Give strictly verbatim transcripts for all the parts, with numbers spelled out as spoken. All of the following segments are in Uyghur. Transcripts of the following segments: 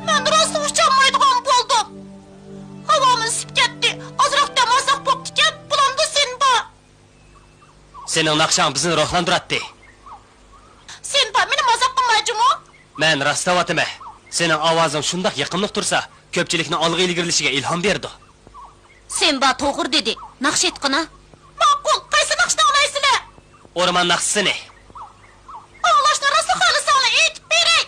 مەن راستلا ئۇچالمايدىغان بولدۇم. ھاۋامۇ ئىسسىپ كەتتى. ئازراق دەم ئالساق بوپتىكەن، بولامدۇ سىنبا؟ سېنىڭ ناخشاڭ بىزنى روھلاندۇراتتى. سىنبا، مېنى مازاق قىلما جۇمۇ. مەن راست دەۋاتىمەن. سېنىڭ ئاۋازىڭ شۇنداق يېقىملىق تۇرسا، كۆپچىلىكنىڭ ئالغا ئىلگىرىلىشىگە ئىلھام بېرىدۇ. سىمبا توغرا دېدى. ناخشا ئېيتقىنا. ماقۇل، قايسى ناخشىنى ئاڭلايسىلەر؟ ئورمان ناخشىسىنى. ئاڭلاشنى راسلا خالىساڭلار ئېيتىپ بېرەي.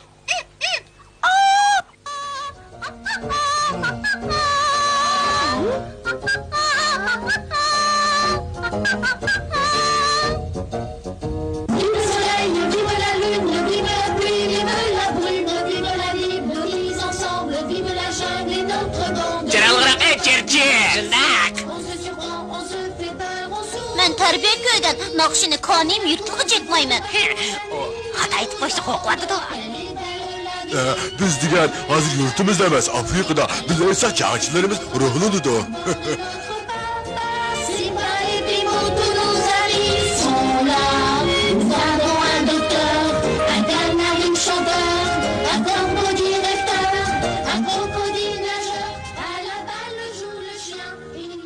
Vive le soleil, vive la lune, vive la pluie, vive la brume, vive la libre, tous ensemble, vive la jungle et notre bande. جاراڭلىراق ئېيت، چېرچى! شۇنداق! On se surprend, on se fait peur, on sourit. مەن تەربىيە كۆرگەن ناخشىنى كانىيىم يىرتىلغۇ جەكمايمەن. ئۇ خاتا ئېيتىپ قويسا قورقۇۋاتىدۇ. ئە، بىز دېگەن ھازىر يۇرتىمىزدا ئەمەس، ئافرىقىدا. بىز ئېيتساق جەڭچىلىرىمىز روھلىنىدۇ. C'est pas les piments, tous nos amis sont là. Nous avons un docteur, un canari chanteur, un corbeau directeur, un crocodile nageur. À la balle joue le chien, une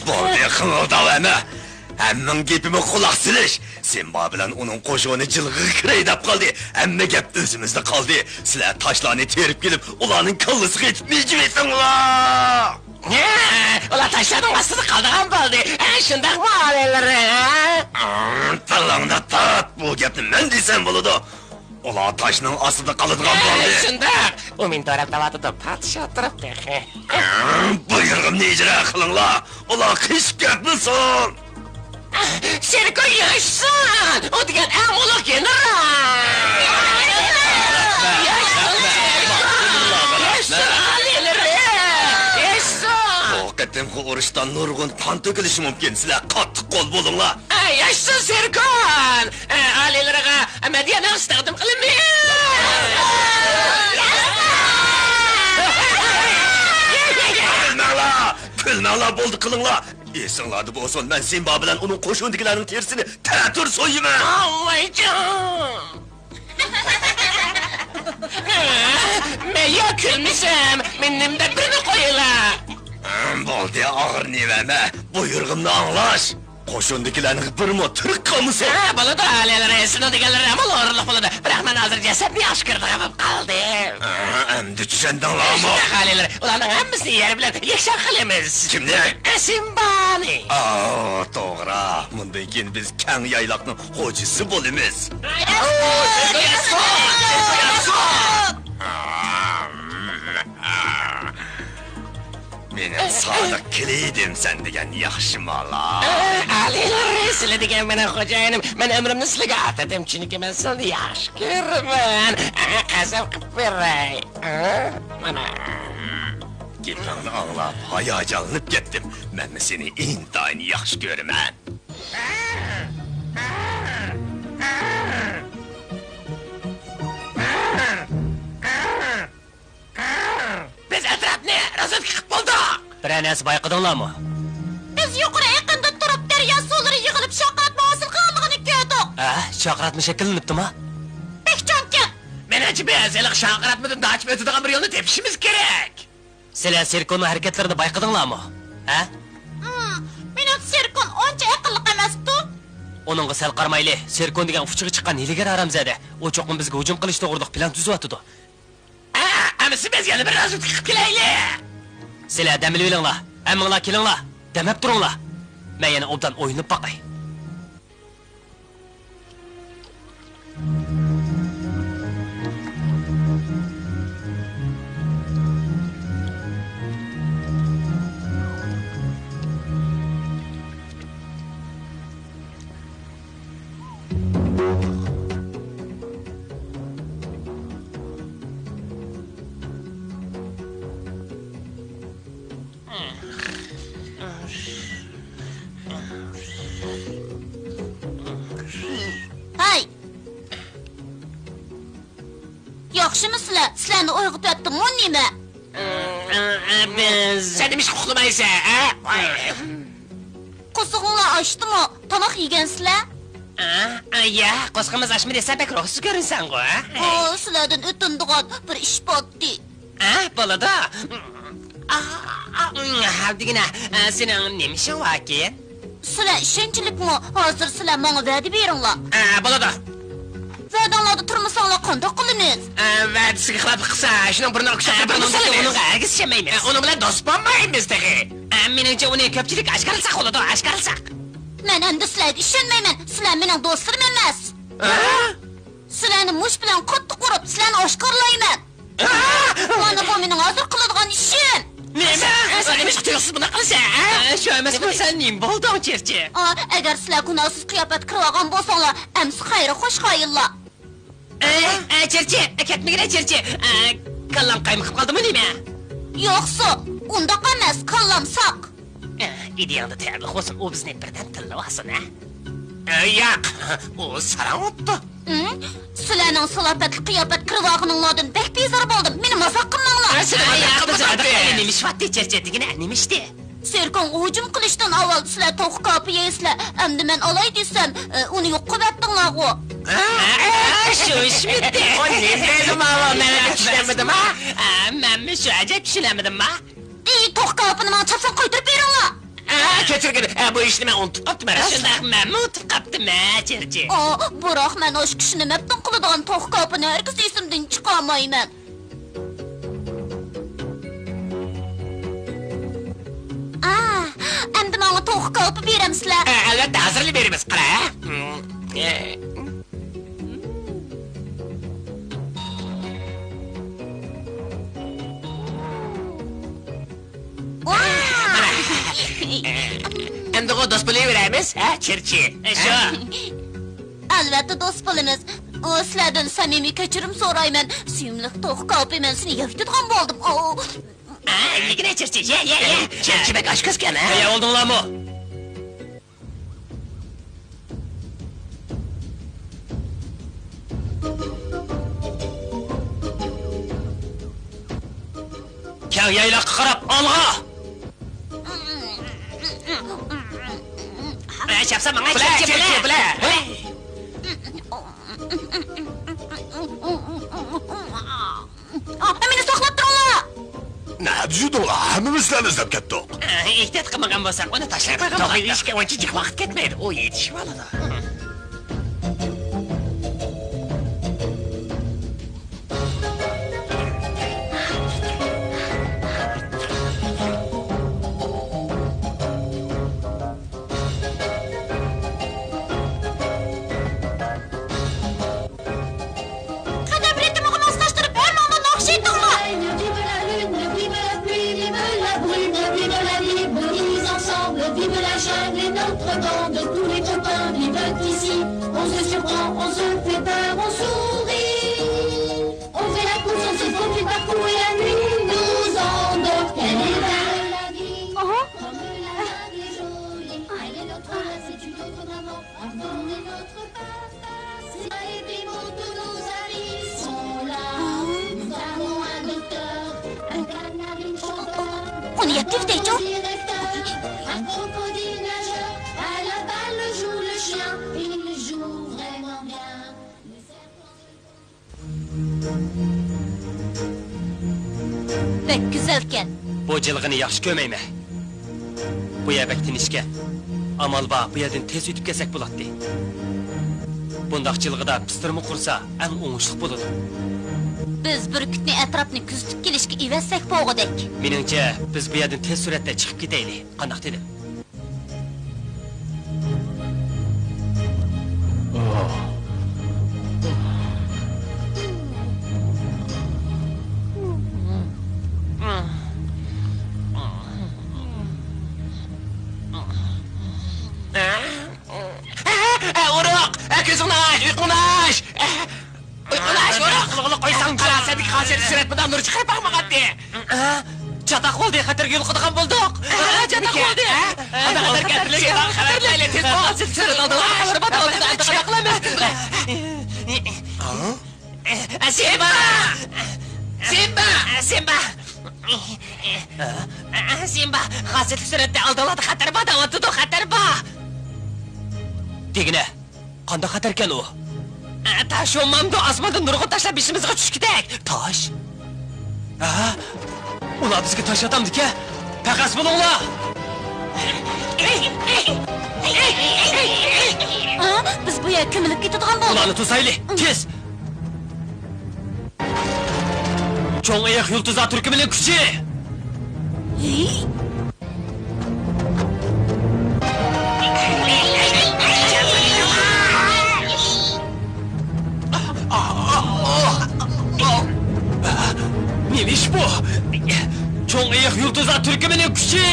بولدى، قىمىلداۋەرمە. ھەممىڭ گېپىمگە قۇلاق سېلىش. سىمبا بىلەن ئۇنىڭ قوشۇنى جىلغىغا كىرەي دەپ قالدى. ھەممە گەپ ئۆزىمىزدە قالدى. سىلەر تاشلارنى تېرىپ كېلىپ، ئۇلارنىڭ كاللىسىغا ئېتىپ مىجىۋېتىڭلار. ھە، ئۇلار تاشلارنىڭ ئاستىدا قالىدىغان بولدى. ھە، شۇنداقمۇ، ئالىيلىرى؟ ھە؟ ئاڭ، تىلىڭنى تارت، بۇ گەپنى مەن دېسەم بولىدۇ. ئۇلار تاشنىڭ ئاستىدا قالىدىغان ھە، بولدى. شۇنداق. ئۇ مېنى دوراپ تاۋاتىدۇ، پاتىشاپ تۇرۇپ تېخى. ھە، بۇيرۇغۇمنى ئىجرا قىلىڭلار. ئۇلار قېچىپ كەتمىسۇن. شېرىكو ياشىسۇن! ئۇ دېگەن ئەڭ ئۇلۇغ گېنېرال! ياشىسۇن شېرىكو! ياشىسۇن ئالىيلىرى! ياشىسۇن! بۇ قېتىمقى ئۇرۇشتا نۇرغۇن قان تۆكۈلۈشى مۇمكىن، سىلەر قاتتىق قول بولۇڭلار! ئە، ياشىسۇن شېرىكو! ئە، ئالىي ئەمەلىيەتنى ئىستىخدام قىلىمىز. كۈلمەڭلار! كۈلمەڭلار، بولدى قىلىڭلار! ئېسىڭلاردا بولسۇن، مەن سىمبا بىلەن ئۇنىڭ قوشۇنىدىكىلەرنىڭ تېرىسىنى تەتۈر سويىمەن! ئاۋايجان! مەن يا كۈلمىسەم، مېنىڭدە بىرنى قويۇلا! بولدى، ئاغرىنىۋەرمە، بۇيرۇغۇمنى ئاڭلاش! قوشۇندىكىلەرنىڭ بىرىمۇ تىرىك قالمىسۇن! ھە، بولىدۇ، ئالىيلىرى، سېنىڭ دېگەنلىرىڭ ئەمەل ئورۇنلۇق بولىدۇ، بىراق مەن ھازىر جەسەتنى ياخشى كۆرىدىغان بولۇپ قالدىم. ھە، ئەمدى چۈشەندىڭلارمۇ؟ شۇنداق، ئالىيلىرى، ئۇلارنىڭ ھەممىسىنى يەر بىلەن يەكسان قىلىمىز. كىمنى؟ سىمبانى. ئاۋۇ، توغرا. مۇندىن كېيىن بىز كەڭ يايلاقنىڭ خوجىسى بولىمىز. مېنىڭ سادىق كىلىدىم سەن دېگەن ياخشى مالا. ئالىيلار، سىلەر دېگەن مېنىڭ خوجايىنىم. مەن ئۆمرۈمنى سىلەرگە ئاتىدىم، چۈنكى مەن سىلەرنى ياخشى كۆرىمەن. قەسەم قىلىپ بېرەي. مانا. گېپىڭنى ئاڭلاپ ھاياجانلىنىپ كەتتىم. مەنمۇ سېنى ئىنتايىن ياخشى كۆرىمەن. بىز ئەتراپنى رازۋېدكا قىلىپ بولدۇق. بىرەر نەرسە بايقىدىڭلارمۇ؟ بىز يۇقىرى ئېقىندا تۇرۇپ، دەريا سۇلىرى يىغىلىپ، شارقىراتما ھاسىل قىلغانلىقىنى كۆردۇق. ھە، شارقىراتما شەكىللىنىپتىما؟ بەك چوڭكەن. مېنىڭچە، بىز ھېلىقى شارقىراتمىدىن داچىپ ئۆتىدىغان بىر يولنى تېپىشىمىز كېرەك. سىلەر سېركوننىڭ ھەرىكەتلىرىنى بايقىدىڭلارمۇ؟ ھە؟ ھىم، مېنىڭچە، سېركون ئۇنچە ئەقىللىق ئەمەستۇ. ئۇنىڭغا سەل قارىمايلى، سېركون دېگەن ئۇچىغا چىققان ھىيلىگەر ھارامزادە. ئۇ چوقۇم بىزگە ھۇجۇم قىلىش توغرىلىق پىلان تۈزۈۋاتىدۇ. ھە، ئەمىسە بىز يەنە بىر رازۋېدكا قىلىپ كېلەيلى. سىلەر دەم ئېلىۋېلىڭلار، ھەممىڭلار كېلىڭلار، دەم ئەپ تۇرۇڭلار. مەن يەنە ئوبدان ئويلىنىپ باقاي. ھەي! ياخشىمۇ سىلەر؟ سىلەرنى ئويغىتىۋەتتىمغۇ نېمە؟ بىز. سەن نېمىشقا ئۇخلىمايسەن، ھە؟ قورسىقىڭلار ئاچتىمۇ؟ تاماق يېگەنسىلەر؟ ئە، ئە، ياق، قورسىقىمىز ئاچمىدى، سەن بەك روھسىز كۆرۈنسەڭغۇ، ھە؟ ئۇ، سىلەردىن ئۆتۈنىدىغان بىر ئىش باتتى. ئە، بولىدۇ. ئا، ئا، ھە دېگىنە، ئە، سېنىڭ نېمە ئىشىڭ باركىن؟ سىلەر ئىشەنچلىكمۇ؟ ھازىر سىلەر ماڭا ۋەدە بېرىڭلار. ئە، بولىدۇ. ۋەدەڭلاردا تۇرمىساڭلار قانداق قىلىمىز؟ ئە، ۋەدىسىگە خىلاپلىق قىلسا، ئىشنىڭ بۇرنىنى ئۇكىساپ قىلىپ بولمىسا، ئۇنىڭغا ھەرگىز ئىشەنمەيمىز. ئە، ئۇنىڭ بىلەن دوست بولمايمىز تېخى. ئە، مېنىڭچە ئۇنى كۆپچىلىككە ئاشكارىلىساق بولىدۇ، ئاشكارىلىساق. مەن ئەمدى سىلەرگە ئىشەنمەيمەن، سىلەر مېنىڭ دوستلىرىم ئەمەس. ھە؟ سىلەرنى مۇشت بىلەن قاتتىق ئۇرۇپ، سىلەرنى ئاشكارىلايمەن. ھە؟ مانا بۇ مېنىڭ ھازىر قىلىدىغان ئىشىم. نېمە؟ سەن نېمىشقا تۇيۇقسىز بۇنداق قىلىسەن، ھە؟ شۇ ئەمەسمۇ، سەن نېمە بولدۇڭ، چېرچى؟ ئا، ئەگەر سىلەر گۇناھسىز قىياپەتكە كىرىۋالغان بولساڭلار، ئەمىسە خەيرى خوش خايىللار. ئەي، ئەي، چېرچى، كەتمىگىنە، چېرچى. ئە، كاللاڭ قايمىقىپ قالدىمۇ نېمە؟ يوقسۇ، ئۇنداق ئەمەس، كاللام ساق. ئە، ئىدىيەڭدە تەبىئەتلىك بولسۇن، ئۇ بىزنى بىردەم تىللىۋالسۇن، ھە؟ ئە، ياق، ئۇ ساراڭ بوپتۇ. ھىم؟ سىلەرنىڭ سالاپەتلىك قىياپەت كىرىۋالغىنىڭلاردىن بەك بىزار بولدۇم. مېنى مازاق قىلماڭلار. ئە، سىلەر ئە، بىز ئاداققا نېمە ئىش ۋاتتى، چېرچى دېگىنە، نېمە ئىشتى؟ سېركون ھۇجۇم قىلىشتىن ئاۋۋال سىلەر توخۇ كاپى يەيسىلەر. ئەمدى مەن ئالاي دېسەم، ئە، ئۇنى يوق قىلىۋەتتىڭلارغۇ. ھە؟ ئە، شۇ ئىشمىدى؟ ئۇ نېمە دەيدۇ ماۋۇ؟ مەن چۈشىنەلمىدىم، ھە؟ ئە، مەنمۇ شۇ ئەجەب چۈشىنەلمىدىم، ھە؟ ئى، توخۇ كاپىنى ماڭا چاپسان قايتۇرۇپ بېرىڭلار. ئە، كەچۈرگىن، ئە، بۇ ئىشنى مەن ئۇنتۇپ قاپتىمەن، راست. شۇنداق، مەنمۇ ئۇنتۇپ قاپتىمەن، چېرچى. ئا، بىراق مەن ئاشۇ كىشىنى مەپتۇن قىلىدىغان توخۇ كاپىنى ھەرگىز ئېسىمدىن چىقارمايمەن. ئا، ئەمدى ماڭا توخۇ كاۋىپى بېرەمسىلەر؟ ئە، ئەلۋەتتە، ھازىرلا بېرىمىز، قارا. ۋا! ئەمدىغۇ دوست بولۇۋېرەيمىز، ھە، چېرچى؟ شۇ. ئەلۋەتتە دوست بولىمىز. ئۇ، سىلەردىن سەمىمىي كەچۈرۈم سورايمەن. سۆيۈملۈك توخۇ كاۋىپى، مەن سېنى يەۋېتىدىغان بولدۇم. ئاۋۇ. ئە، يېگىنە چېرچى، يە، يە، يە. چېرچى بەك ئاچكۆزكەن، ھە؟ تەييار بولدۇڭلارمۇ؟ يايلاققا قاراپ ئالغا! ئە، چاپسان ماڭا، بىلە، چاپسان، بىلە، بىلە. بىلە. ئا، مېنى ساقلاپ تۇرۇڭلار! نەدە يۈردۈڭلار؟ ھەممىمىز سىلەرنى ئىزدەپ كەتتۇق. ئە، ئېھتىيات قىلمىغان بولساق، ئۇنى تاشلاپ قويغان بولاتتۇق. ئىشكە ئۇنچە جىق ۋاقىت كەتمەيدۇ، ئۇ يېتىشىۋالىدۇ. قەدەم رىتىمىغا ماسلاشتۇرۇپ، ھەممىڭلار ناخشا ئېيتىڭلار! Vive la lune, vive la pluie, vive la brume, vive la libre mise ensemble, vive la jungle et notre bande, tous les copains vivent ici. On se surprend, on se fait peur, on sourit. On fait la course, on se faufile partout et la nuit nous endort. Quelle est belle la vie, comme la vie est jolie. Elle est notre mère, c'est une autre maman. Pardonne notre papa, c'est et puis bon, tous nos amis sont là. Nous avons un docteur, un canard, une chanteur, un Unuvertitçu. Rêveur, un crocodile nageur, à la balle joue le chien, il joue vraiment bien. بەك گۈزەلكەن. بۇ جىلغىنى ياخشى كۆرمەيمەن. بۇ يەر بەك تىنچكەن. ئامال بار، بۇ يەردىن تېز ئۆتۈپ كەتسەك بولاتتى. بۇنداق جىلغىدا پىستىرما قۇرسا، ئەڭ ئوڭۇشلۇق بولىدۇ. بىز بۈركۈتنى ئەتراپنى كۆزىتىپ كېلىشكە ئەۋەتسەك بولغۇدەك. مېنىڭچە، بىز بۇ يەردىن تېز سۈرئەتتە چىقىپ كېتەيلى. قانداق دېدىم؟ ئۇرۇق! كۆزۈڭنى ئاچ! ئۇيقۇڭنى ئاچ! ئۇيقۇلار، شورۇق! قىلغىلى قويساڭ، قارا، سەندىكى خاسىيەتلىك سۈرەت مۇدام نۇر چىقىرىپ باقمىغانتى. چاتاق بولدى، خەتەرگە يولۇقىدىغان بولدۇق. چاتاق بولدى. قانداق خەتەركەن؟ شېرىن، خەتەرلىك. تېز بول. سۈرەت ئالدىغان خەۋەر بار. ئالدىدا قانداق قىلىمىز؟ سىمبا! سىمبا! سىمبا! سىمبا! خاسىيەتلىك سۈرەتتە ئالدىڭلاردا خەتەر بار دەۋاتىدۇ، خەتەر بار! دېگىنە. قانداق خەتەركەن ئۇ؟ ئە، تاش بولمامدۇ، ئاسماندىن نۇرغۇن تاشلار بېشىمىزغا چۈشكۈدەك. تاش؟ ھە؟ ئۇلار بىزگە تاش ئاتامدىكەن. پەخەس بولۇڭلار! ھە؟ بىز بۇ يەرگە كۆمۈلۈپ كېتىدىغان بولدۇق. ئۇلارنى توسايلى، تېز! چوڭ ئېيىق يۇلتۇزلار تۈركۈمىنىڭ كۈچى! نېمە ئىش بۇ؟ چوڭ ئېيىق يۇلتۇزلار تۈركۈمىنىڭ كۈچى!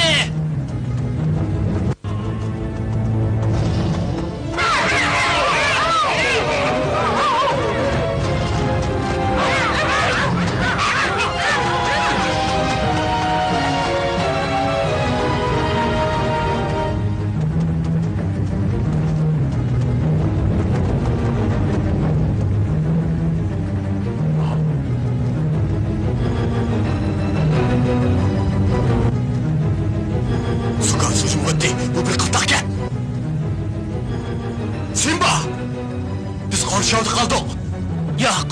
سۇكا سوزۇلۇۋەتتى. بۇ بىر قىلتاقكەن. سىمبا! بىز قورشاۋدا قالدۇق. ياق!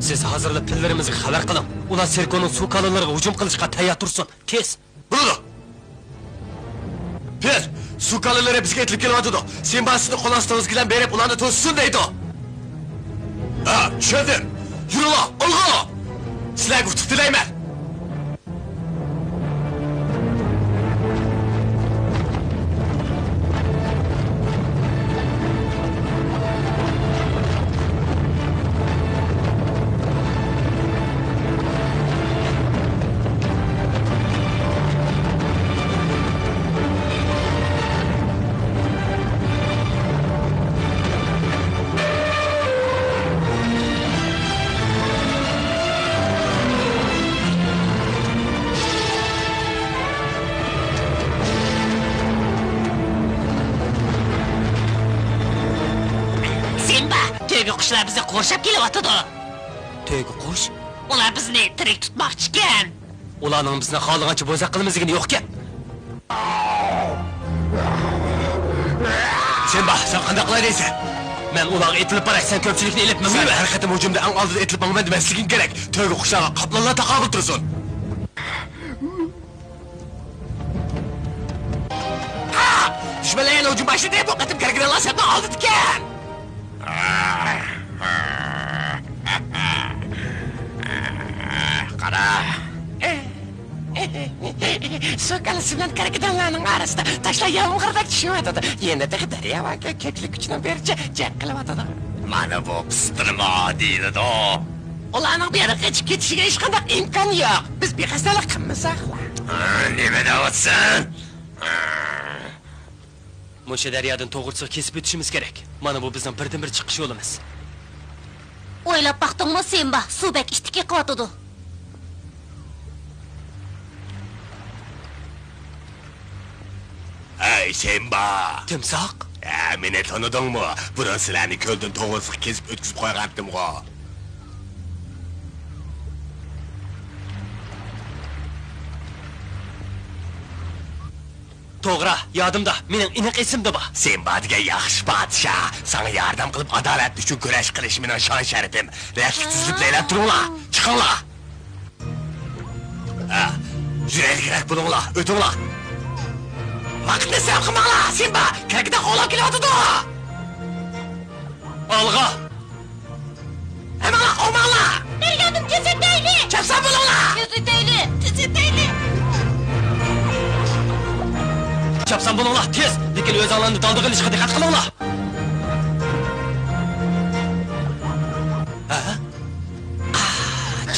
سىز ھازىرلا پىللىرىمىزگە خەۋەر قىلىڭ. ئۇلار سېركونىڭ سۇ كالىلىرىغا ھۇجۇم قىلىشقا تەييار تۇرسۇن. تېز! بولىدۇ! پىل، سۇ كالىلىرى بىزگە ئېتىلىپ كېلىۋاتىدۇ. سىمبا سىزنى قول ئاستىڭىزدىكىلەر بېرىپ ئۇلارنى توسسۇن دەيدۇ. ھە، چۈشەندىم. يۈرۈڭلار، ئالغا! سىلەرگە ئۇتۇق تىلەيمەن. سىمبا! تۆگە قۇشلار بىزنى قورشاپ كېلىۋاتىدۇ! تۆگە قۇش؟ ئۇلار بىزنى تىرىك تۇتماقچىكەن. ئۇلارنىڭ بىزنى خالىغانچە بوزەك قىلىمىز دېگىنى يوقكەن. سىمبا، سەن قانداق قىلاي دەيسەن؟ مەن ئۇلارغا ئېتىلىپ باراي، سەن كۆپچىلىكنى ئېلىپ مېڭىۋەر. سەن ھەر قېتىم ھۇجۇمدا ئەڭ ئالدىدا ئېتىلىپ ماڭىمەن دېمەسلىكىڭ كېرەك. تۆگە قۇشلارغا قاپلانلار تاقابىل تۇرسۇن. دۈشمەنلەر يەنە ھۇجۇم باشلىدى. بۇ قېتىم كەركىدانلار سەپنىڭ ئالدىدىكەن. قارا. سۇ كالىسى بىلەن كەركىدانلارنىڭ ئارىسىدا تاشلار يامغۇردەك چۈشۈۋاتىدۇ. يەنە تېخى دەريا باركەن، كۆپچىلىك كۈچىنىڭ بىرىچە جەڭ قىلىۋاتىدۇ. مانا بۇ پىستىرما دېيىلىدۇ. ئۇلارنىڭ بۇ يەرگە قېچىپ كېتىشىگە ھېچقانداق ئىمكان يوق. بىز بىخەستەلىك قىلمىساقلا. ھە، نېمە دەۋاتىسەن؟ ھە. مۇشۇ دەريادىن توغرىسىغا كېسىپ ئۆتۈشىمىز كېرەك. مانا بۇ بىزنىڭ بىردىنبىر چىقىش يولىمىز. ئويلاپ باقتىڭمۇ، سىمبا؟ سۇ بەك ئىتتىك ئېقىۋاتىدۇ. ھەي، سىمبا! تىمساھ؟ ھە، مېنى تونۇدۇڭمۇ؟ بۇرۇن سىلەرنى كۆلدىن توغرىسىغا كېسىپ ئۆتكۈزۈپ قويغانتىمغۇ. توغرا، يادىمدا، مېنىڭ ئېنىق ئېسىمدە بار. سىمبا دېگەن ياخشى پادىشاھ، ساڭا ياردەم قىلىپ، ئادالەت ئۈچۈن كۈرەش قىلىش مېنىڭ شان-شەرىپىم. رەتلىك تىزىلىپ لەيلەپ تۇرۇڭلار، چىقىڭلار. ھە، يۈرەكلىكرەك بولۇڭلار، ئۆتۈڭلار. ۋاقىتنى سەرپ قىلماڭلار، سىمبا كەركىدان قوغلاپ كېلىۋاتىدۇ. ئالغا! ھەممىڭلار قوغماڭلار! دەريادىن تېزلىتەيلى! چاپسان بولۇڭلار! تېزلىتەيلى! تېزلىتەيلى! چاپسان بولۇڭلار، تېز! لېكىن ئۆزۈڭلارنى دالدىغا ئېلىشقا دىققەت قىلىڭلار! ھە؟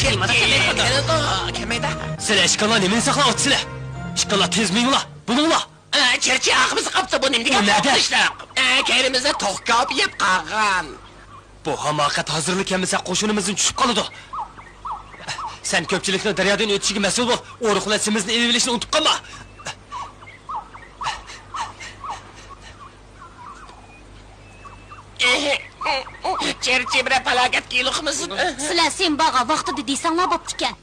كەلمەيدۇ، كەلمەيدۇ. سىلەر ئىككىڭلار نېمىنى ساقلاۋاتىسىلەر؟ ئىككىڭلار تېز مېڭىڭلار، بولۇڭلار! ئە، چېرچى ئارقىمىزدا قاپتۇ، بۇ نېمىدېگەن ئۇ نەدە؟ قورقۇنچلۇق؟ ئە، كەينىمىزدە توخۇ كاۋىپى يەپ قالغان. بۇ ھاماقەت ھازىرلا كەلمىسە قوشۇنىمىزدىن چۈشۈپ قالىدۇ. سەن كۆپچىلىكنىڭ دەريادىن ئۆتۈشىگە مەسئۇل بول، ئورۇق بىلەن سېمىزنى ئېلىۋېلىشنى ئۇنتۇپ قالما. چېرچى بىرەر پالاكەتكە يولۇقمىسۇن. سىلەر سىمباغا ۋاقتىدا دېسەڭلار بوپتىكەن.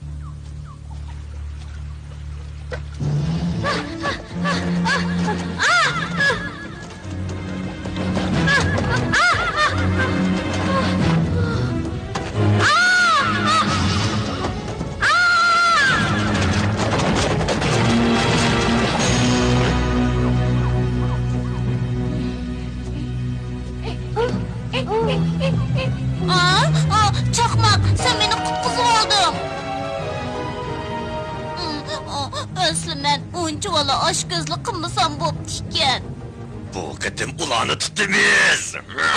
ئا، ئا، چاقماق، سەن مېنى قۇتقۇزۇۋالدىڭ. ئەسلى مەن ئۇنچىۋالا ئاشكۆزلۈك قىلمىسام بوپتىكەن. بۇ قېتىم ئۇلارنى تۇتىمىز.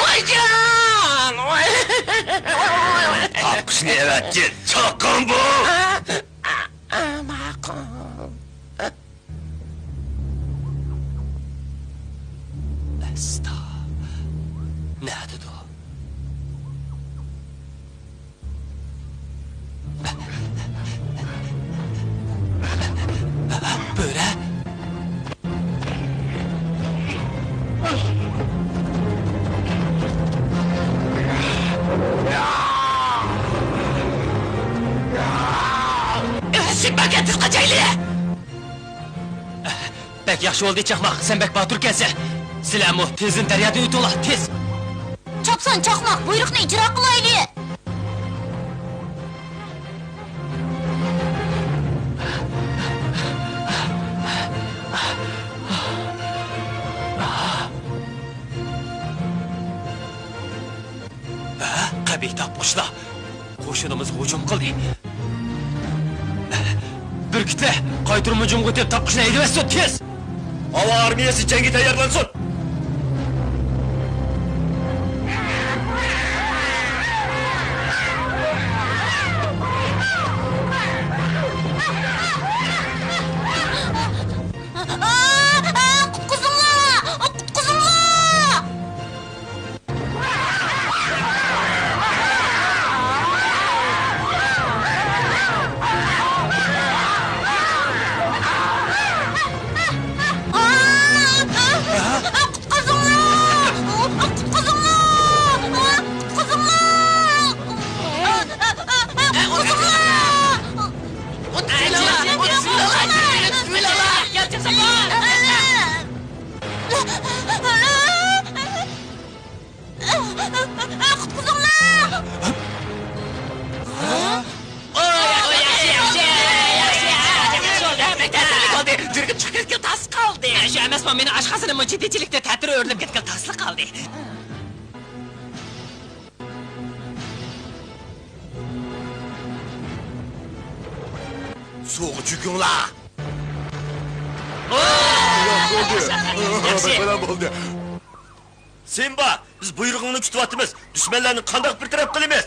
ۋايجان! تاپقۇچنى ئەۋەتكىن، چاققان بۇ! ئا، ئا، ئا، ماقۇل. ئەستا. نەدىدۇ؟ بۆرە؟ سىمبا، تېز قاچايلى! بەك ياخشى بولدى، چاقماق، سەن بەك باتۇركەنسەن. سىلەرمۇ تېزدىن دەريادىن ئۆتۈڭلار، تېز! چاپسان، چاقماق، بۇيرۇقنى ئىجرا قىلايلى! ھە، قەبىھ تاپقۇچلار! قوشۇنىمىزغا ھۇجۇم قىلدى. بۈركۈتلەر، قايتۇرما ھۇجۇمغا ئۆتۈپ، تاپقۇچنى ھەيدىۋەتسۇن، تېز! ھاۋا ئارمىيەسى جەڭگە تەييارلانسۇن! ئا، ئا، قۇتقۇزۇڭلار! قۇتقۇزۇڭلار! مېنىڭ ئاشخانىسىنىڭ جىددىيچىلىكتە تەتۈر ئۆرۈلۈپ كەتكىلى تاسلا قالدى. سۇغا چۆكۈڭلار! بولدى. ياخشى. بولدى. سىمبا، بىز بۇيرۇقۇڭنى كۈتۈۋاتىمىز. دۈشمەنلەرنى قانداق بىر تەرەپ قىلىمىز؟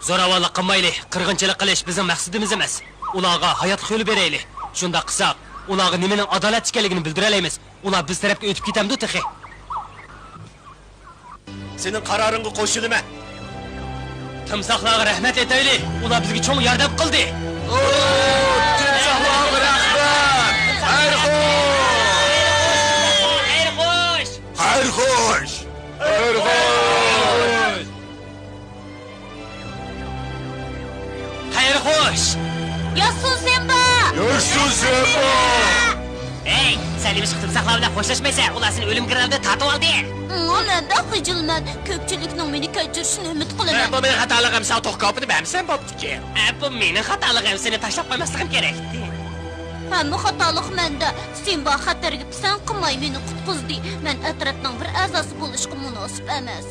زوراۋانلىق قىلمايلى، قىرغىنچىلىق قىلىش بىزنىڭ مەقسىتىمىز ئەمەس. ئۇلارغا ھاياتلىق يولى بېرەيلى. شۇنداق قىلساق، ئۇلارغا نېمىنىڭ ئادالەت ئىكەنلىكىنى بىلدۈرەلەيمىز. ئۇلار بىز تەرەپكە ئۆتۈپ كېتەمدۇ تېخى؟ سېنىڭ قارارىڭغا قوشۇلىمەن. تىمساھلارغا رەھمەت ئېيتايلى، ئۇلار بىزگە چوڭ ياردەم قىلدى. تىمساھلارغا رەھمەت! خەير خوش! خەير خوش! خەير خوش! خەير خوش! خەير خوش! ياشىسۇن سىمبا! ياشىسۇن سىمبا! ھەي، سەن نېمىشقا تىمساھلار بىلەن خوشلاشمايسەن؟ ئۇلار سېنى ئۆلۈم گىرۋىكىدە تارتىۋالدى. مم، مەن بەك خىجىلمەن. كۆپچىلىكنىڭ مېنى كەچۈرۈشىنى ئۈمىد قىلىمەن. بۇ مېنىڭ خاتالىقىم، ساڭا توختاپ بەرمىسەم بوپتىكەن. ئە، بۇ مېنىڭ خاتالىقىم، سېنى تاشلاپ قويماسلىقىم كېرەكتى. ھەممە خاتالىق مەندە. سىمبا خەتەرگە پىسەنت قىلماي مېنى قۇتقۇزدى. مەن ئەترەتنىڭ بىر ئەزاسى بولۇشقا مۇناسىپ ئەمەس.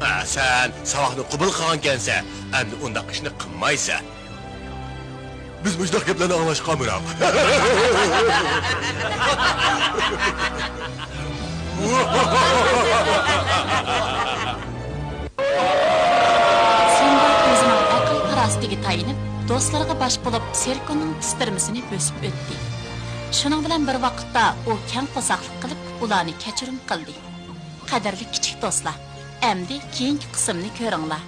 ھە، سەن ساۋاقنى قوبۇل قىلغانكەنسەن، ئەمدى ئۇنداق ئىشنى قىلمايسەن. بىز مۇشۇنداق گەپلەرنى ئاڭلاشقا ئامراق. سىمبا ئۆزىنىڭ ئەقىل-پاراسىتىگە تايىنىپ، دوستلىرىغا باش بولۇپ سېركوننىڭ پىستىرمىسىنى بۆسۈپ ئۆتتى. شۇنىڭ بىلەن بىر ۋاقىتتا ئۇ كەڭ قورساقلىق قىلىپ، ئۇلارنى كەچۈرۈم قىلدى. قەدىرلىك كىچىك دوستلار، ئەمدى كېيىنكى قىسىمنى كۆرۈڭلار.